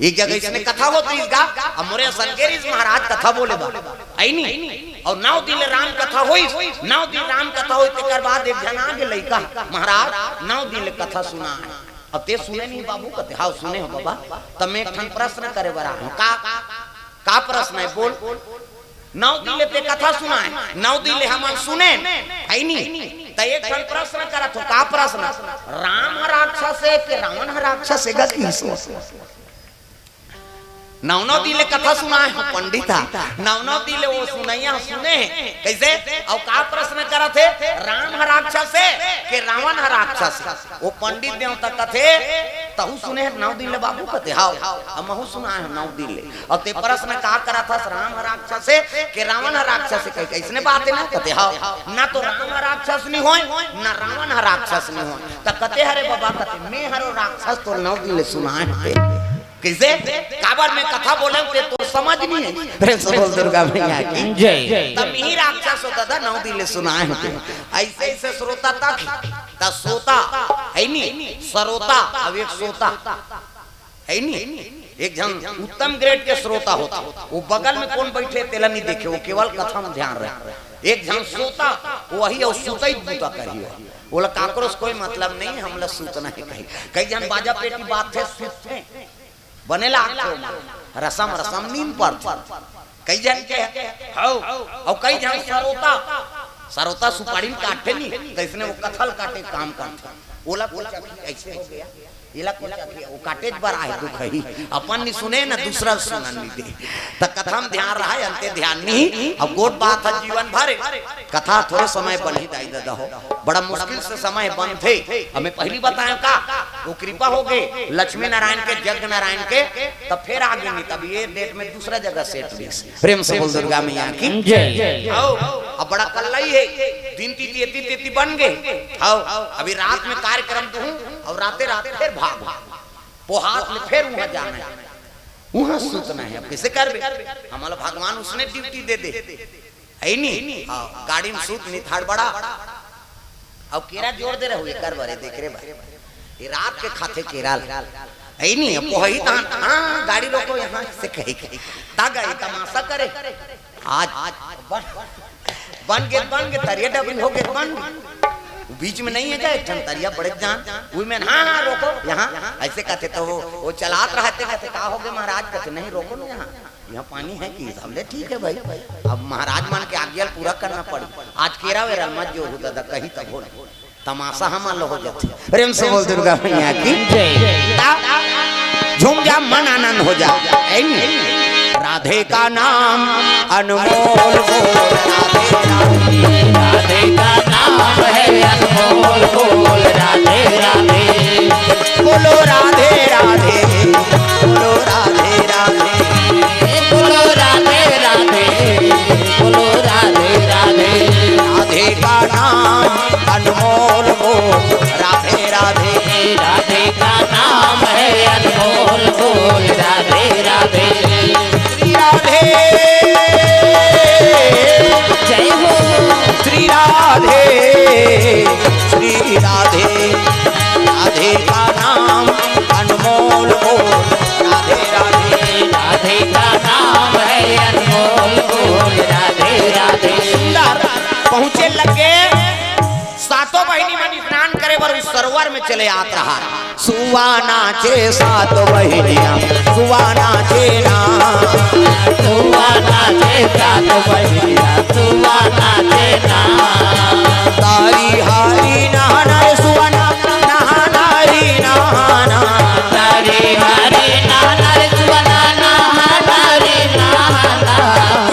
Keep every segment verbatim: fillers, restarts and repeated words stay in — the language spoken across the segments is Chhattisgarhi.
एक जगह इसने कथा होत रहिस गा, अब मोरे असन के रहिस महाराज कथा बोले बर। अइनी, अउ नौ दिन ले राम कथा होइस, नौ दिन राम कथा होइस, तेकर बाद एक झन आगे लइका, "महाराज, नौ दिन ले कथा सुनाय।" अब ते सुने नहीं बाबू, कथे, "हव, सुने हों बाबा।" तब मैं एक ठन प्रश्न करे बर आय हों। "का, का प्रश्न हे, बोल।" "नौ दिन ले ते कथा सुनाय, नौ दिन ले हमन सुनेन, अइनी, त एक ठन प्रश्न करत हों।" "का प्रश्न?" "राम ह राक्षस हे के रावण ह राक्षस हे गा?" कहिस। नौ नौ दिन ले कथा सुनाय हों पंडित ह, नौ नौ दिन ले ओ सुनइया ह सुने हे। कइसे? अउ का प्रश्न करत हे? "राम ह राक्षस हे के रावण ह राक्षस हे?" ओ पंडित देवता कथे, "तहूं सुने हे नौ दिन ले बाबू?" कथे, "हव, अब महूं सुनाय हों नौ दिन ले।" अउ ते प्रश्न का करत हस, "राम ह राक्षस हे के रावण ह राक्षस हे?" कहि, "कइसने बात हे ना?" कथे, "हव, ना तो राम ह राक्षस नी होय, ना रावण ह राक्षस नी होय।" त कथे, "हरे बाबा," कथे, "मैं हरों राक्षस, तोर नौ दिन ले सुनाय हों ते।" कइसे? "काबर मैं कथा बोलेंव ते तोर समझ नी हे।" प्रेम से बोल दुर्गा मैया की जय। "त मैं ही राक्षस हों दादा, नौ दिन ले सुनाय हों ते।" अइसे, अइसे श्रोता तक, त श्रोता, अइनी, श्रोता, अउ एक श्रोता, अइनी, एक झन उत्तम grade के श्रोता होथे, ओ बगल में कोन बइठे तेला नी देखे, ओ केवल कथा म ध्यान रहे। एक झन श्रोता, ओ अही अउ सुतई बूता करही, ओला काकरो से कोई मतलब नहीं, हमला सुतना हे कही। कई झन बाजा पेटी बाजथे, सुतथे, बने लागथे, रसम रसम नींद परथे। कई झन के हव, अउ कई झन श्रोता, श्रोता सुपारी ल काटथे नी, त अइसने ओ कथा ल काटे काम करथे। ओला कोचकही, अइसे हो गया, एला कोचकही, ओ काटेच बर आय दुखही, अपन नी सुने न दूसरा ल सुनन नी दे। त कथा म ध्यान रहय, अंते ध्यान नी। अब गोठ बात ह जीवन भर, कथा थोरे समय बनही दाई ददा हो, बड़ा मुश्किल से समय बनथे। अब मैं पहिली बतायेंव का, ओ कृपा होगे लक्ष्मी नारायण के, जग नारायण के, तब फेर आगे नी, तब ए date में दूसरा जगह set होइस। प्रेम से बोल दुर्गा मैया की जय। हव, अब बड़ा कल्लई हे, दिन तिथि एती तेती बन गे। हव, अभी रात में कार्यक्रम दुहूं अउ राते रात फेर भाग, पोहात ले फेर उहां जाना हे, उहां सुतना हे। अब कइसे करबे? हमला भगवान उसने duty दे दे। अइनी, हव, गाड़ी म सुत नित हड़बड़ा। अउ केरा जोर दे रहू एकर बरे, देख रे भाई, ए रात के खाथे केरा ल। अइनी, अब पोहई तहां, "हां, गाड़ी रोको यहां," से कही, कही। त गा ए तमाशा करे। आज बन, बन गे, बन गे, तरिया डबरी हो गे, बन गे। बीच में नहीं हे का, एक ठन तरिया बड़े जान, उही में, "हां, हां, रोको यहां," अइसे कथे त ओ, ओ चलात रहय ते कथे, "का होगे महाराज?" कथे, "नहीं, रोको ना यहां।" इहां पानी हे कि? हमले ठीक हे भाई, अब महाराज मन के आज्ञा ल पूरा करना पड़ी। आज केरा वेरा ल मत जोरहू ददा, कही तभो ले तमाशा हमन ल हो जाथे। प्रेम से बोल दुर्गा मैया की जय। ता झूम जा मन आनंद हो जा। ऐ नी? राधे का नाम अनमोल बोल, राधे राधे। राधे का नाम है अनमोल बोल, राधे राधे। बोलो राधे राधे, बोलो राधे राधे। बोलो राधे राधे, बोलो राधे राधे। राधे का नाम अनमोल बोल, राधे राधे। राधे का नाम है अनमोल बोल, राधे राधे। श्री राधे, जय हो। श्री राधे, श्री राधे। राधे का नाम अनमोल बोल, राधे राधे। राधे का नाम है अनमोल बोल, राधे राधे। सुंदर पहुंचे लगे, सातों बहिनी मन स्नान करे बर उस सरोवर में चले आत रहा। सुवा नाचे सात बहिनिया, सुवा नाचे ना। सुवा नाचे सात बहिनिया, सुवा नाचे ना। तारी हारी नहाना रे सुवा ना, नहाना रे नहाना। तारी हारी नहाना रे सुवा ना, नहाना रे नहाना।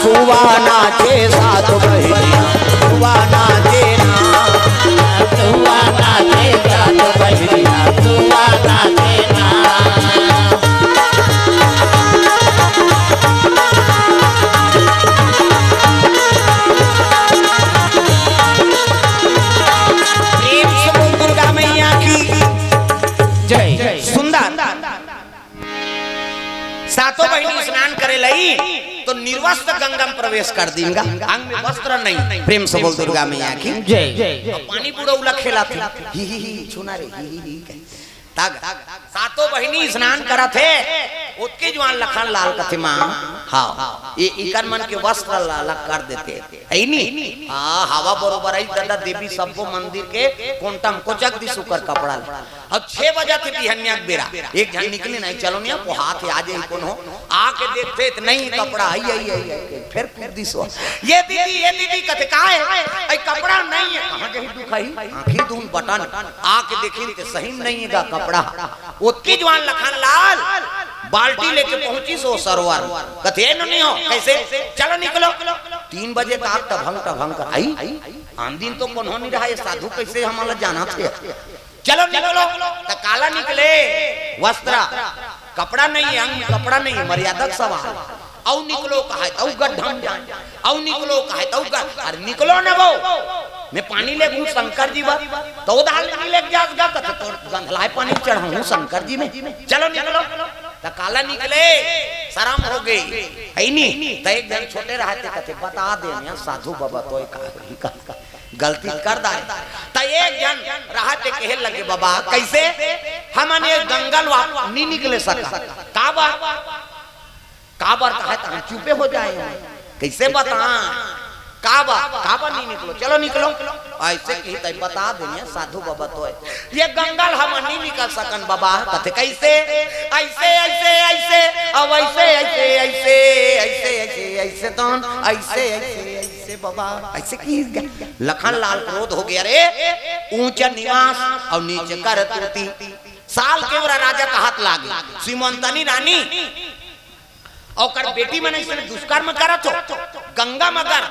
सुवा नाचे सात बहिनिया, सुवा नाचे ना। सुवा नाचे सात बहिनिया, सुवा नाचे ना। प्रेम से बोल दुर्गा मैया की जय। सुंदर। सातों बहिनी स्नान करे लई तो निर्वस्त्र गंगा में प्रवेश कर दीन गा। अंग में वस्त्र नहीं। प्रेम से बोल दुर्गा मैया की जय। अब पानी बुड़ौला खेला थे, ही ही ही, छूना रे, ही ही ही कहे। तग सातों बहिनी स्नान करत हे, ओतके जुवान लखन लाल कथे माँ, हाँ, ये इकर मन के वस्त्र ला अलग कर देते, है नी? हाँ, हवा बरोबर आई दादा, देवी सब्बो मंदिर के कोंटा म कोचक दिस ओकर कपड़ा ला। अब छह बजे थे बिहनिया के बेरा, एक झन निकले नहीं, चलो नहीं, पोहात हे, आ जाही कोनो, आके देखते त नहीं कपड़ा, आई, आई, आई, आई, फेर कूद दिस ओ। ये दीदी, ये दीदी, कथे का हे? आई कपड़ा नहीं हे, कहाँ जाही दुखाही? आँखी दून बटन, आके देखिन ते सही में नहीं हे गा कपड़ा। ओतकी जुवान लखन लाल बाल्टी लेके पहुंचिस ओ सरोवर। कथे, "ए नोनी हो, कैसे? चलो निकलो।" तीन बजे तक टभंग टभंग कर आई। आन दिन तो कोनो नहीं रहा, ये साधु कैसे हमला जानथे? "चलो निकलो।" त काला निकले? वस्त्र, कपड़ा नहीं हे, अंग में कपड़ा नहीं हे, मर्यादा के सवाल। अउ निकलो कहे त अउ गड्ढा म जाए, अउ निकलो कहे त अउ गड्ढा, अरे निकलो न वो, मैं पानी लेगहूँ शंकर जी बर, त ओ दाल नहीं लेके जास गा, कथे तोर गंधलाए पानी चढ़ाहूँ शंकर जी में, चलो निकलो। त काला निकले? शरम हो गई, है नी? त एक झन छोटे रहते कथे, "बता दे ना साधु बाबा, तोय का होही का?" गलती कर डारे। त एक झन रहते कहे लगे, "बाबा, कैसे? हमन ये गंगा ल वा नहीं निकले सकन।" "काबर?" "काबर?" कहे त हम चुपे हो जाए। "कैसे बता? काबर? काबर नहीं निकलो? चलो निकलो।" ऐसे कही त बता देने साधु बाबा तोय, "ये गंगा ल हमन नहीं निकल सकन बाबा।" कथे, "कैसे?" "ऐसे, ऐसे, ऐसे, अब ऐसे, ऐसे, ऐसे, ऐसे, ऐसे, ऐसे, तोन, ऐसे, ऐसे, ऐसे बाबा।" ऐसे कही लखन लाल क्रोध हो गया, "रे ऊंचा निवास अउ नीच करतूती।" साल के ओरा राजा कहत लागे, सीमंतनी रानी अउ ओकर बेटी मन अइसने दुष्कर्म करत हो, गंगा म अगर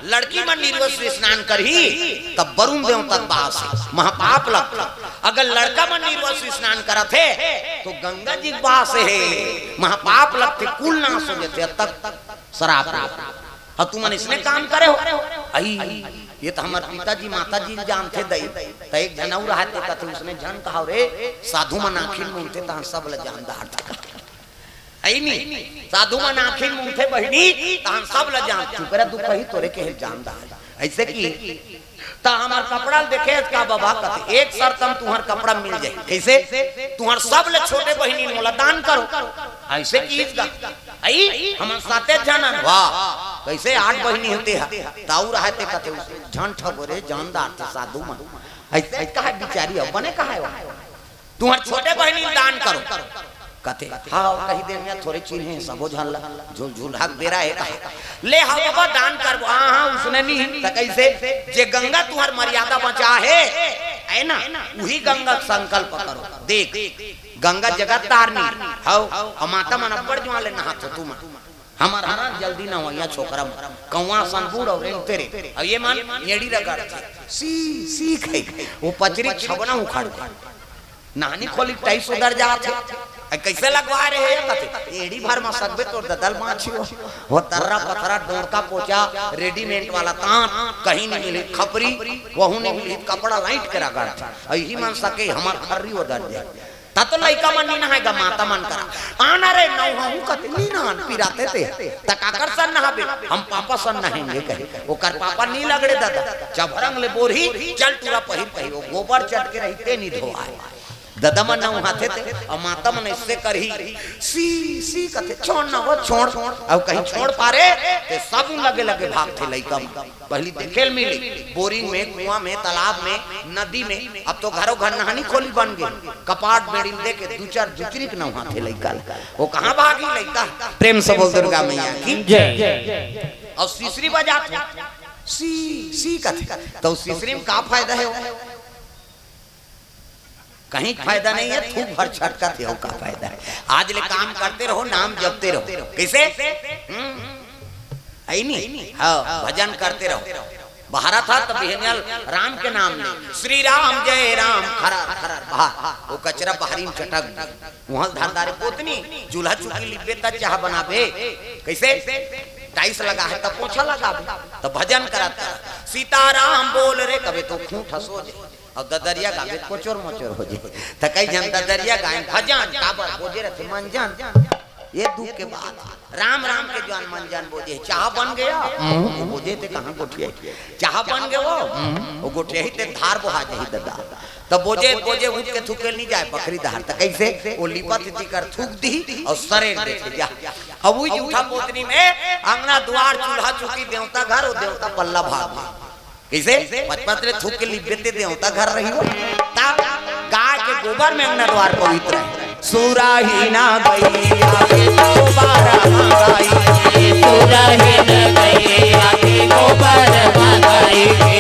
लड़की मन निर्वस्त्र स्नान करही, तब वरुण देवता के बास हे, महापाप लगथे। अगर लड़का मन निर्वस्त्र स्नान करत हे, तो गंगा जी के बास हे, महापाप लगथे, कुल नाश हो जथे। अब तक श्राप हे। अउ तुमन इसने काम करे हो? अई, ये त हमर पिताजी माताजी ल जानथे दई, त एक झन अउ रहते कथे, उसने झन कहाव रे, साधु मन आँखी मूंदथे तहन सब ल जान डारथे। अई नी, साधु मन आँखी मूंदथे बहिनी, तहन सब ल जान, चुप रह, दुख कही तोरे के जान डार। ऐसे कि त हमर कपड़ा ल देखे का बाबा कथे, "एक शर्त म तुहर कपड़ा मिल जाही।" "कैसे?" "तुहर सब ले छोटे बहिनी मोला दान करो।" ऐसे किहिस गा। "अई, हमन साते झन हन।" "वाह, कैसे आठ बहिनी होते ह?" "ताऊ रहते कथे, उस झन ठगो रे, जानदार थे साधु मन।" ऐसे, ऐसे कहा बिचारी, अब बने कहा है वो? "तुहर छोटे बहिनी ल दान करो।" कथे, "हाँ, कही दे, मैं थोरे चिन्हे, सबो झन ला, झुल, झुलहा के बेरा हे।" कहे, "ले, हाँ बाबा, दान करबो।" "हाँ, हाँ, उसने नहीं।" "त कैसे?" "जे गंगा तुहर मर्यादा बचा हे, है ना, उही गंगा के संकल्प करो।" देख, गंगा जगत तारनी हव, अउ माता मन अब्बड़ जुआं ले नहात हो तुमन। हमर हरा जल्दी नहवइया छोकरा मन, कौआ सन बूढ़ अउ रेंगते रे, अउ ये मन एड़ी रगड़थे, सी, सी खाई, वो पचरी छबना उखाड़ दे। नहानी खोली टाइस उधर जात हे। "ए, कैसे लगवा रहे हैं?" कथे, "एड़ी भर म सकबे तोर ददल बाँची हो।" वो तर्रा पथरा डोड़का पोचा रेडीमेड वाला तांत कहीं नहीं मिली, खपरी वहू नहीं मिली, कपड़ा लाइट के रगड़थे। अउ इही मन सके हमर खर्री उधर जाए। त तो लइका मन नी नहाय गा माता मन करा। "आना रे नहाहूँ" कथे, "नी नहान, पिराते ते।" "त काकर सन नहाबे?" "हम पापा सन नहाएंगे" कहे। ओकर पापा नी लगड़े ददा, चभरंग ले बोरही, चल टूरा पहिर पहिर, वो गोबर चट के रहिते नी धोआए। ददा मन नहाथे ते, अउ माता मन इससे करही, सी, सी कथे, "छोड़ ना वो, छोड़।" अउ कहीं छोड़ पारे, ते सब लगे लगे भागथे लइका मन। पहली देखे ल मिली, बोरिंग में, कुआं में, तालाब में, नदी में, अब तो घरों घर नहानी खोली बन गई। कपाट बेड़ी ल देके दू चार जुचरी के नहाथे लइका ल। वो कहाँ भागी लइका? प्रेम से बोल दुर्गा मैया की जय। अउ सिसरी बजात हो, सी, सी कथे, त सिसरी में का फायदा हे वो? कहीं फायदा नहीं हे, थूक भर छटकत हे, अउ का फायदा हे? आज ले काम करते रहो, नाम जपते रहो। कैसे? हम्म? अई नी? हाँ, भजन करते रहो। बहरा था त बिहनिया ल राम के नाम ले, "श्री राम जय राम", खरर, खरर, बाहर। वो कचरा बाहरी में चटक गया। वहाँ धर डारे पोतनी, चूल्हा चुकी लिपबे त चाह बनाबे। कैसे? टाइस लगा हे त पोछा लगाबे। त भजन करत, "सीताराम बोल रे", कबे तो खूंट हंसो जे। अउ ददरिया गाबे कोचोर मोचोर हो जे। त कई झन ददरिया गाए भजन, काबर बोजे रथे मंजन। ये दुख के बात हे। राम राम के जवान मन जान बोजे, चाह बन गया। हम्म। वो बोजे ते कहाँ गोठिया? चाह बन गया वो। हम्म। वो गोठिया ही ते धार बोहा जाही ददा। तब बोजे, बोजे उठ के थूके ल नहीं जाय बखरी डहर। त कइसे? वो लिपत ही तिकर थूक दिही अउ सरेर देथे जा। अब उही जूठा पोतनी में अंगना दुवार चूल्हा चौकी देवता घर, वो देवता पल्ला भाग गे। कइसे? पचपत ले थूक के लिपबे ते देवता घर रही हो। त गाय के गोबर में अंगना दुवार पवित्र हे। सुराही ना गइया के गोबर मंगाई के, सुराही ना गइया के गोबर मंगाई के,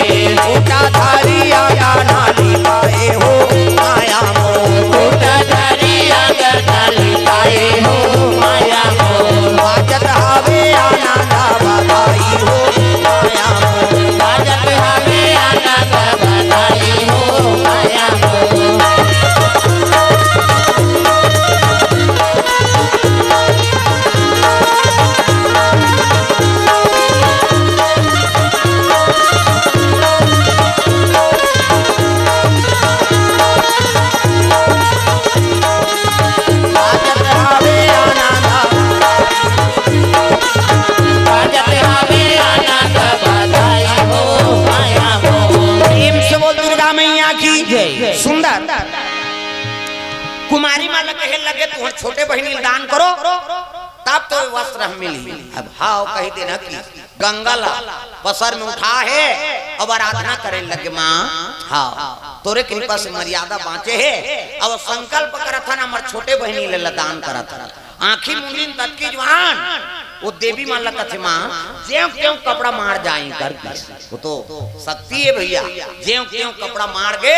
उठा धरिया ना लिपाए हो माया मोर, उठा धरिया ना लिपाए हो माया मोर, बाजत हवे आनंद बधाई हो माया मोर, बाजत हवे आनंद बधाई हो माया मोर। प्रेम से बोल दुर्गा मैया की जय। सुंदर कुमारी माँ ल कहे लगे, तुँहर छोटे बहिनी ल दान करो, तब तो वस्त्र हम मिलही। अब हव कहि देना कि गंगा ला पसर में उठा हे, अब आराधना करे लगे माँ। हव, तोरे कृपा से मर्यादा बाँचे हे। अब संकल्प करत हन, हमर छोटे बहिनी ल दान करत हन। आँखी मुंदिन ततकी जुवान, वो देवी माँ ल कथे माँ, जेव तेव कपड़ा माड़ जाही कर। वो तो शक्ति हे भइया, जेव तेव कपड़ा माड़ गे,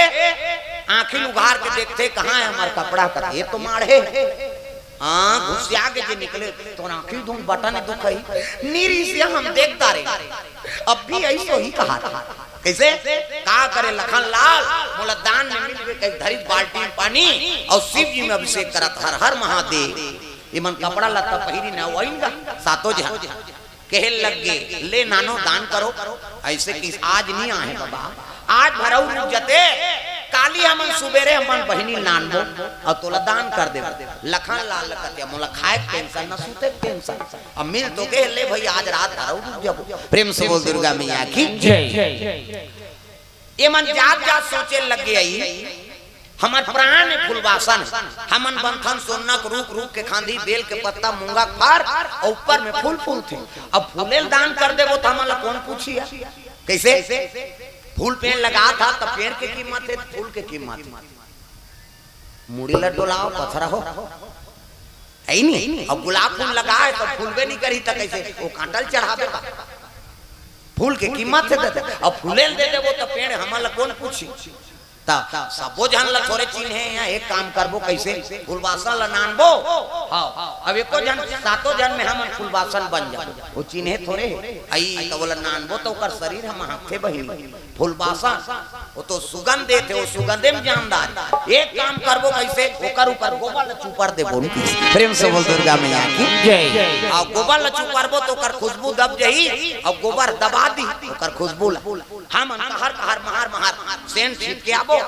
आँखी उघार के देखथे, कहाँ हे हमर कपड़ा? कथे ये तो माड़े। हाँ, घुसिया के जे निकले, तोर आँखी धुन बटन दुखही। निरी से हम देखत रहेन। अब भी अइसो ही कहा था। कइसे? का करे लखन लाल, मोला दान में मिल गे कहि धरिस बाल्टी में पानी अउ शिव जी में अभिषेक करत, हर हर महादेव। ये मन कपड़ा लत्ता पहिरी न, वही गा सातों झन। कहे लग गे, ले नानो दान करो। अइसे कि आज नहीं आहे बाबा, आज भर अउ रुक जाते, काली हमन सुबेरे हमन बहिनी ल नानबो अउ तोला दान कर देबो। लखन लाल ल कथे, मोला खाए के टेंशन न, सूते के टेंशन। अब मिल तो गे, ले भई आज रात भर अउ रुक जाबो। प्रेम से बोल दुर्गा मैया की जय। ये मन जात जात सोचे लग गे, हमर प्राण हे फूलबासन, हमन बनथन सोन्ना के रूख, रूख के खांधी, बेल के पत्ता, मूंगा के फर, अउ ऊपर में फूल फूलथे। अब फूले ल दान कर देबो त हमन ला कोन पूछही? कइसे? फूल पेड़ लगात हस त पेड़ के कीमत हे, फूल के कीमत हे। मुड़ी ला डोलाव, पथरा हो। हे नहीं? अब गुलाब फूल लगाए त फूलबे नहीं करही त कइसे? वो कांटा ल चढ़ाबे का? फूल के कीमत हे दे दे। अब फूले ल दे देबो त पेड़ हमन ला कोन पूछही? त सबो झन ला थोरे चिन्हे या एक काम करबो कइसे? फूलबासन ला नानबो। हव, अब एको झन, सातों झन में हमन फूलबासन बन जाबो। वो चिन्हे थोरे हे। अई त ओला नानबो त ओकर शरीर ह महकथे बहिनी। फूलबासन, वो तो सुगंध देथे, वो सुगंधे में जानदार। एक काम करबो कइसे? ओकर ऊपर गोबर ला चुपर देबो न कि। प्रेम से बोल दुर्गा मैया की जय। अउ गोबर ला चुपरबो त ओकर खुशबू दब जही, अउ गोबर दबा दिही ओकर खुशबू ला। हमन कहर कहर महर महर सेंट छिट के आबो,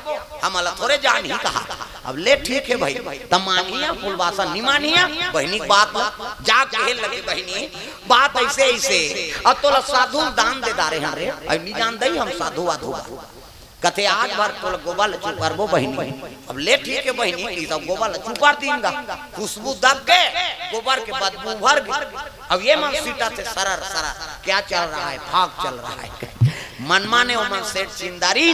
हमन ला थोरे जानही कहा। अब ले ठीक हे भई, त मानही या फूलबासन, नी मानही या बहिनी के बात ला। जा कहे लगे बहिनी, बात अइसे अइसे, अब तोला साधु ल दान दे डारे हन रे, अब नी जान दई हम साधु वाधु ला। कथे आज भर तोला गोबर ल चुपरबो बहिनी। अब ले ठीक हे बहिनी, त गोबर ल चुपर दिन गा। खुशबू दब गे, गोबर के बदबू उभर गे। अब ये मन सीटा थे सरर सरर, क्या चल रहा है? फाग चल रहा है। मन माने ओमन सेठ सिंदारी,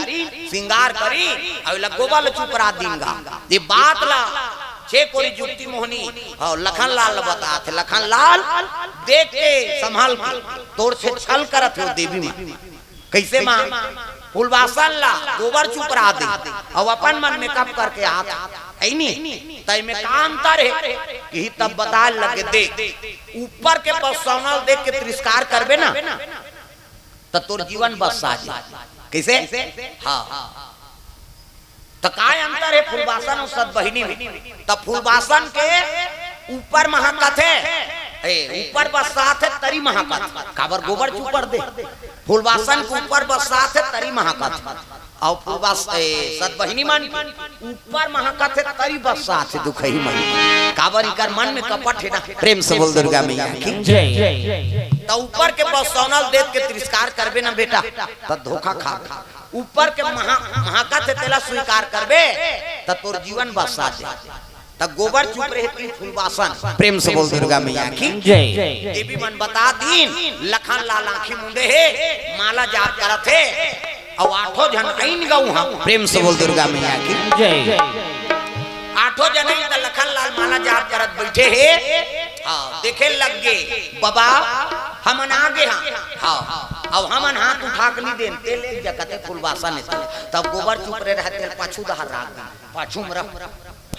सिंगार करी, अब एला गोबर ल चुपरा दिन गा। ये बात ला छे कोरी जुक्ति मोहनी, हव, लखन लाल ल बतात हे। लखन लाल देख के संभल के, तोर से छल करत हे वो देवी मन। कइसे माँ? फूलबासन ला गोबर चुपरा दे, अउ अपन मन मेकअप करके आत हे, हे नी? त एमे का अंतर हे? कि तब बताए लगे, देख, ऊपर के बस्सावना ल देख के तिरस्कार करबे ना, त तोर जीवन बस्सा जाय। कइसे? हाँ। त का अंतर हे फूलबासन अउ सत बहिनी में? त फूलबासन के ऊपर महकत हे, ए, ऊपर बस्सात हे, तरी महकत हे। काबर? गोबर चुपर दे। फूलबासन के ऊपर बस्सात हे, तरी महकत हे। अउ फुलबास-, ए, सतबहिनी मन ऊपर म हांकत हे, तरी बस्सात हे दुखही मन। काबर इकर मन में कपट हे ना। प्रेम से बोल दुर्गा मैया की। जय। त ऊपर के बस्सौना ल देख के तिरस्कार करबे ना बेटा, त धोखा खाबे। ऊपर के महा-, हांकत हे तेला स्वीकार करबे, त तोर जीवन बस्सात हे। त गोबर चुप रहे, तू फुलबासन। प्रेम से बोल दुर्गा मैया की। जय। देवी मन बता दीन, लखन लाल आंखी मुंदे हे, माला जाप करत हे, अउ आठों झन अइन गा उहां। प्रेम से बोल दुर्गा मैया की। जय। आठों झन अइन त लखन लाल माला जाप करत बइठे हे। हां, देखे लग गे, "बबा, हमन आ गे हन।" हां, अउ हमन हाथ उठा के नइ देन, तें लेग जा कथे फुलबासन हे। तब गोबर चुप रहे रहते, पाछू डहर राख दे, पाछू म रख।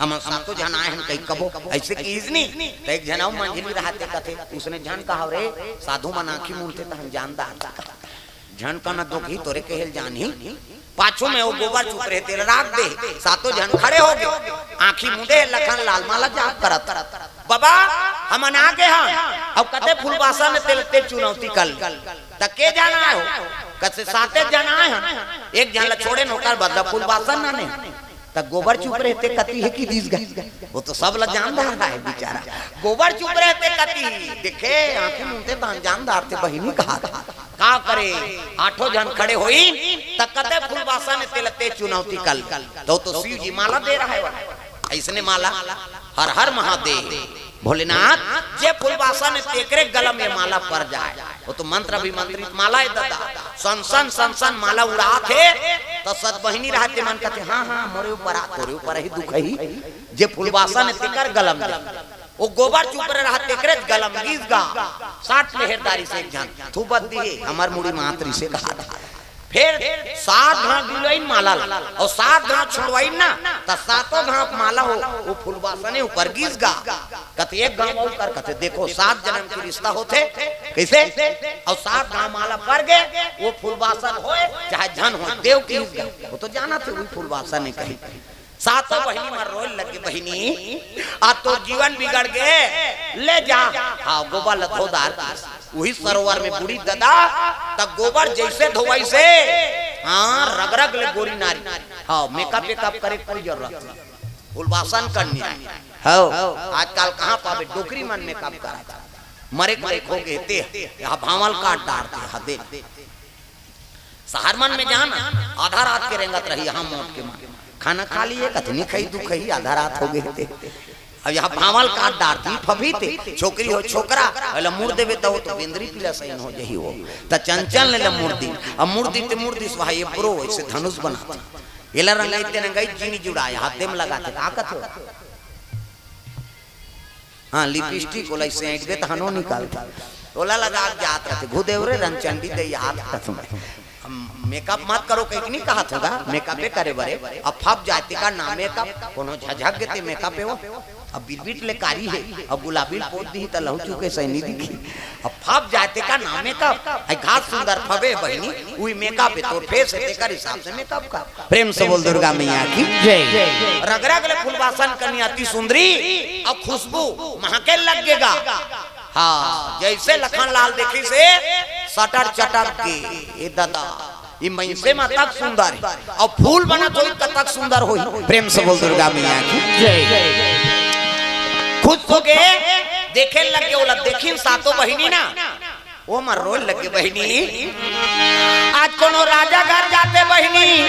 हमन सातों झन आए हन कहि कबो, अइसे किहिस नी। त एक झन अउ मंझली रहते कथे, "उसने झन कहा रे, साधु मन आंखी मूंदथे त हम जानदार।" झन कना दोखी तोरे कहेल जानही। पाछू में वो गोबर चुप रहे, तेला राख दे। सातों झन खड़े हो गे, आंखी मूंदे हे लखन लाल माला जाप करत, "बबा, हमन आ गे हन।" अउ कथे फुलबासन हे तेला, तें चुनौती कर ले। त के झन आए हो? कथे साते झन आए हन, एक झन ला छोड़ेन, ओकर बदला फुलबासन आने। त गोबर चुप रहे, तें कति हे कि दिस गा। वो तो सब ला जानदार हे बिचारा। गोबर चुप रहे, तें कति हे। देखे, आंखी मूंदथे त जानदार हे बहिनी कहा। का करे, आठों झन खड़े होई, त कथे फुलबासन हे तेला, तें चुनौती कर ले। त वो तो शिव जी माला दे रहे हे, अइसने माला, हर हर महादेव। भोलेनाथ, जे फुलबासन हे तेकरे गला में माला पर जाए। वो तो मंत्र अभिमंत्रित माला हे दादा। सन सन, सन सन माला उड़ात हे, त सतबहिनी रहते मन कथे, "हां, हां, मोरे ऊपर आ, तोरे ऊपर ही दुखही। जे फुलबासन हे तेकर गला में।" वो गोबर चुप रहे रहा, तेकरे गला में गिस गा। सात लेहेरदारी से एक झन थूबत दिए, हमर मुड़ी मातरी से कहा था। फेर सात घांव गिलोइन माला ला, अउ सात घांव छोड़वाइन ना, त सातों घांव माला हो, वो फुलबासने ऊपर गिस गा। कथे एक घांव अउ कर, कथे, "देखो, सात जनम के रिस्ता होथे।" कइसे? अउ सात घांव माला पर गे, वो फुलबासन होय, चाहे झन होय, देव किहिस गा। वो तो जानथे, वही फुलबासन हे कही। सातों बहिनी मन रोए लगे, "बहिनी, आज तोर जीवन बिगड़ गे, ले जा।" हां, गोबर ल धो डार। उही सरोवर में बूड़िस दादा, त गोबर जइसे धोवइस हे, हां, रग रग ले गोरी नारी। हां, मेकअप वेकअप करे कोई जरूरत नहीं। फुलबासन कन्या हे। हां, आजकल कहां पाबे, डोकरी मन मेकअप करत हे। मरे के लायक हो गे ते, यहां भांवल काट डारथे, हा देख। सहर मन में जाना, आधा रात के रेंगत रही, हां, मोट के मां खाना खा लिये, कथे नी खई, दुखही, आधा रात हो गे हे ते। अब यहां भांवल काट डारथे, फफी ते, छोकरी हो छोकरा, ओला मुड़ देबे त वो तो बेंदरी पीला सही हो जही हो। त चंचल ने ले मुड़ दी, अब मुड़ दी ते मुड़ दी, सुहा ये प्रो, अइसे धनुष बनाथे। एला रंगई ते रंगई जीनी जुड़ाय, हाथे में लगाथे, का कथे? हां, लिपस्टिक ओला अइसे ऐंठबे त हनो निकलथे। ओला लगा के जात रथे, "घुदेव रे रंगचंडी दे हाथ कथुं।" अब मेकअप मत करो कहिके नी कहत हों गा, मेकअपे करे बरे। अब फब जाय तेकर नाम मेकअप, कोनो झझक गे ते मेकअप हे वो। अब बिरबिट ले कारी हे, अब गुलाबी ल पोत दिही त लहू चुके सही नी दिखही। अब फब जाय तेकर नाम मेकअप, अई घात सुंदर फबे बहिनी, उही मेकअप हे, तोर फेस हे तेकर हिसाब से मेकअप कर। प्रेम से बोल दुर्गा मैया की। जय। रग रग ले फुलबासन कन्या अति सुंदरी, अउ खुशबू महके लग गे गा। हां, जइसे लखन लाल देखिस हे, सटर चटर के, ए दादा, ये मइनसे म तक सुंदर हे, अउ फूल बनत होही त तक सुंदर होही। प्रेम से बोल दुर्गा मैया की। जय। खुश हो गे, देखे लग गे, ओला देखिन सातों बहिनी ना, ओमन रोए लगे, "बहिनी, आज कोनो राजा घर जाते बहिनी,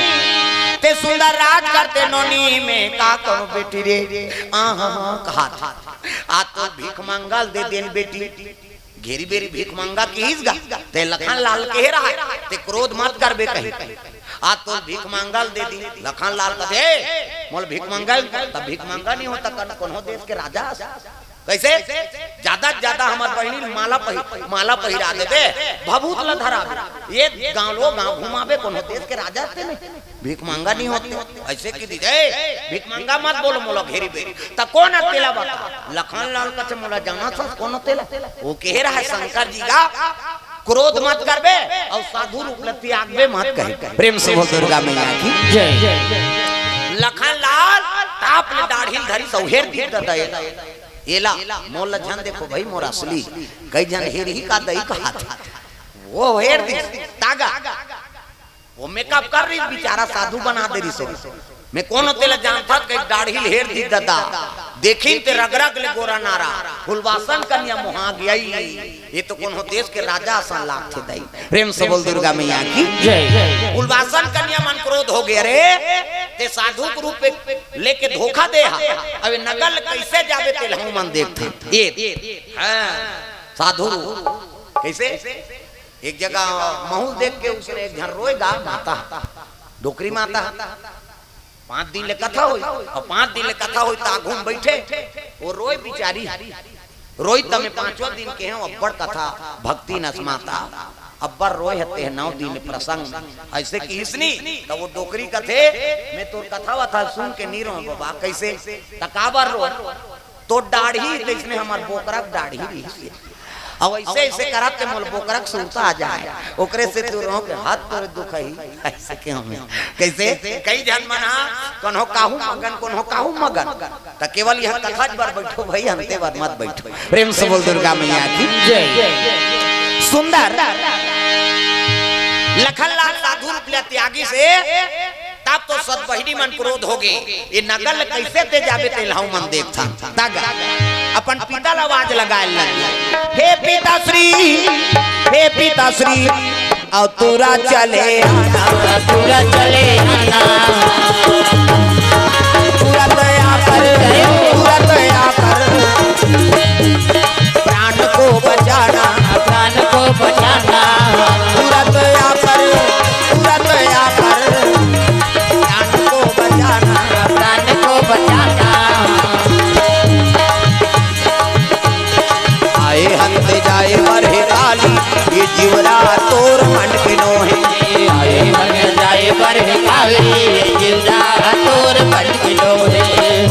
ते सुंदर राज करते नोनी में का कोनो बेटी रे।" आहा, कहा था, "आज तो भीख मंगा ल दे देन बेटी।" घेरी बेरी भीख मंगा किहिस गा, ते लखन लाल कहे रहा, ते क्रोध मत करबे कही। "आज तो भीख मंगा ल दे दी।" लखन लाल कथे, "मोल भीख मंगा ल, त भीख मंगा नहीं होता कन, कोनो देश के राजा अस।" कइसे? ज्यादा से ज्यादा हमर बहिनी ल माला पहि-, माला पहिरा देबे, भभूत ल धराबे, ये गांव लो गांव घुमाबे, कोनो देश के राजा ते नहीं। भीख मंगा नहीं होते, अइसे कि दीदी, "ए, भीख मंगा मत बोलो मोला घेरी बेरी।" त कोन हे तेला बता? लखन लाल कथे, "मोला जानत हस कोन हे तेला?" वो कहे रहा शंकर जी का, "क्रोध मत करबे अउ साधु रूप ल त्यागबे मत," कहे। प्रेम से बोल दुर्गा मैया की। जय। लखन लाल ताप ले दाढ़ी ल धरिस अउ हेर दिस दादा, एला, मोला झन देखो भाई, मोर असली। कई झन हेरही का दई कहा था। वो हेर दिस, तागा। वो मेकअप कर रही, बेचारा साधु बना दे रही सो। मैं कोनो तेला जानथस कहिके दाढ़ी ल हेर दिस ददा। देखिन ते रग रग ले गोरा नारा, फुलवासन कनिया मोहा गई। ये तो कोनो देश के राजा असन लागथे दाई। प्रेम से बोल दुर्गा मैया की। जय। फुलवासन कनिया मन क्रोध हो गे, अरे ते साधु के रूप में लेके धोखा दे हा, अब ये नगल कैसे जाबे तेला हमन देखथन। ये, हाँ, साधु रूप कैसे? एक जगह महूल देख के उसने एक झन रोय गा माता, डोकरी माता। पांच दिन ले कथा होई, अउ पांच दिन ले कथा होई त आघू म बइठे, वो रोय बिचारी। रोय त मैं पांचवा दिन केहेंव अब्बड़ कथा भक्ति नस माता, अब्बड़ रोय हे ते नौ दिन ले प्रसंग। अइसे किहिस नी, त वो डोकरी कथे, मैं तोर कथा वथा सुन के नी रोंव बबा, कइसे? त काबर रोय? तोर दाढ़ी जइसने हमर बोकरा के दाढ़ी रहिस हे। अउ अइसे अइसे करत ते मोला बोकरा के सुरता आ जाय। ओकरे से तोर रोंव के हाथ तोरे दुखही। अइसे केहेंव मैं। कइसे? कई झन मन हा कोनो काहू मगन, कोनो काहू मगन। त केवल इहाँ कथा बर बइठो भई, अंते बर मत बइठो। प्रेम से बोल दुर्गा मैया की। जय। सुंदर। लखन लाल साधु रूप ले त्यागिस हे तब तो सत बहिनी मन क्रोध हो गे, ये नगल कइसे ते जाबे तेला हमन देखथन। तब अपन पिता ला आवाज लगाय लगे, हे पिताश्री, हे पिताश्री, अउ तोरा चले आना, तोरा चले आना। तुरंत आकर, तुरंत आकर प्राण को बचाना, प्राण को बचाना। तुरंत आकर, तुरंत आकर प्राण को बचाना, प्राण को बचाना। आए हंत जाए बर हे काली, ये जीवरा तोर मन के नोहे। आए हंत जाए बर हे काली, ये जीवरा तोर मन के नोहे।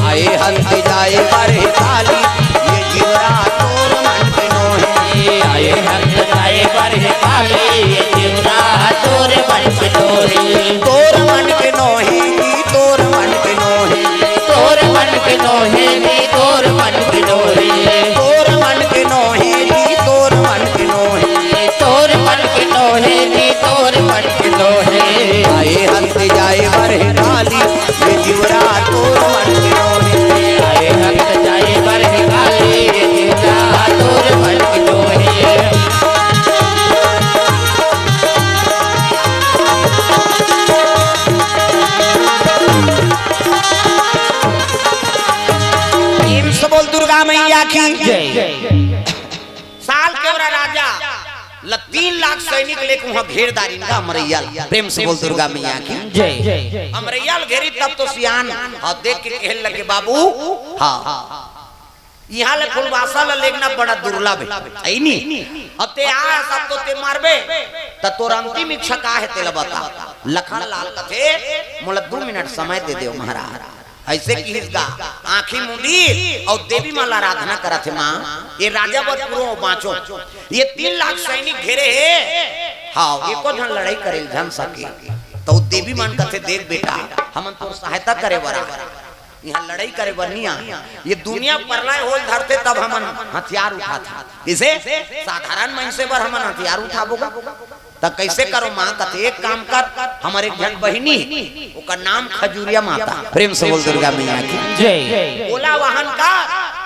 आए हंत जाए बर हे काली, ये जीवरा तोर मन के नोहे। आए हंत जाए बर हे काली, ये जीवरा तोर मन के नोहे। तोर मन के नोहे जी, तोर मन के नोहे। तोर मन के नोहे जी, तोर मन के नोहे। तोर मन के नोहे जी, तोर मन के नोहे। तोर मन के नोहे जी, तोर मन के नोहे। आए हंत जाए बर हे काली, ये जीवरा तोर मन के नोहे। आए हंत जाए बर हे काली, ये जीवरा तोर मन के नोहे। प्रेम से बोल दुर्गा मैया की। जय। साल के ओरा राजा ल तीन लाख सैनिक लेके उहाँ घेर डारिन गा अमरैया ल। प्रेम से बोल दुर्गा मैया की। जय। अमरैया ल घेरी तब तो सियान ह देख के कहे लगे, बाबू, हाँ, इहाँ ले फुलवासा ल लेगना बड़ा दुर्लभ हे, अइ नी? अब ते आय, सब तो ते मारबे, त तोर अंतिम इच्छा का हे, तेला बता। लखन लाल कथे, मोला दू मिनट समय दे देव महाराज। अइसे किहिस गा, आँखी मूंदी अउ देवी माँ ल आराधना करत हे, माँ, ये राजा बर पुरो बाँचो। ये तीन लाख सैनिक घेरे हे, हाँ, एको झन लड़ाई करे ल झन सके। त देवी मन कथे, देख बेटा, हमन तोर सहायता करे बर आए, इहाँ लड़ाई करे बर नी आए। ये दुनिया परलय होय धरथे तब हमन हथियार उठाथन। कइसे? साधारण मनसे बर हमन हथियार उठाबो गा? त कइसे करो माँ? कथे, एक काम कर, हमर एक झन बहिनी हे, ओकर नाम खजुरिया माता। प्रेम से बोल दुर्गा मैया की। जय। ओला वाहन कर,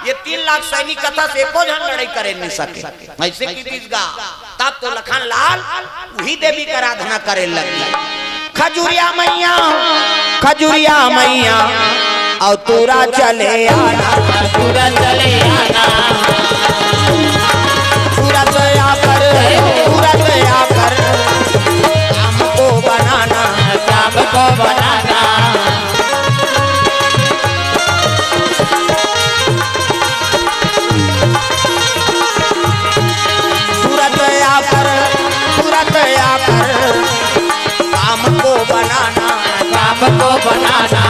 ये तीन लाख सैनिक कथस एको झन लड़ाई करे नी सके। अइसे किहिस गा, तब तो लखन लाल उही देवी के आराधना करे लगे। खजुरिया मैया, खजुरिया मैया, अउ तोरा चले आना। तोरा चले आना। तुरंत आकर, तुरंत आकर काम को बनाना। काम को बनाना। तुरंत आकर, तुरंत आकर काम को बनाना। काम को बनाना।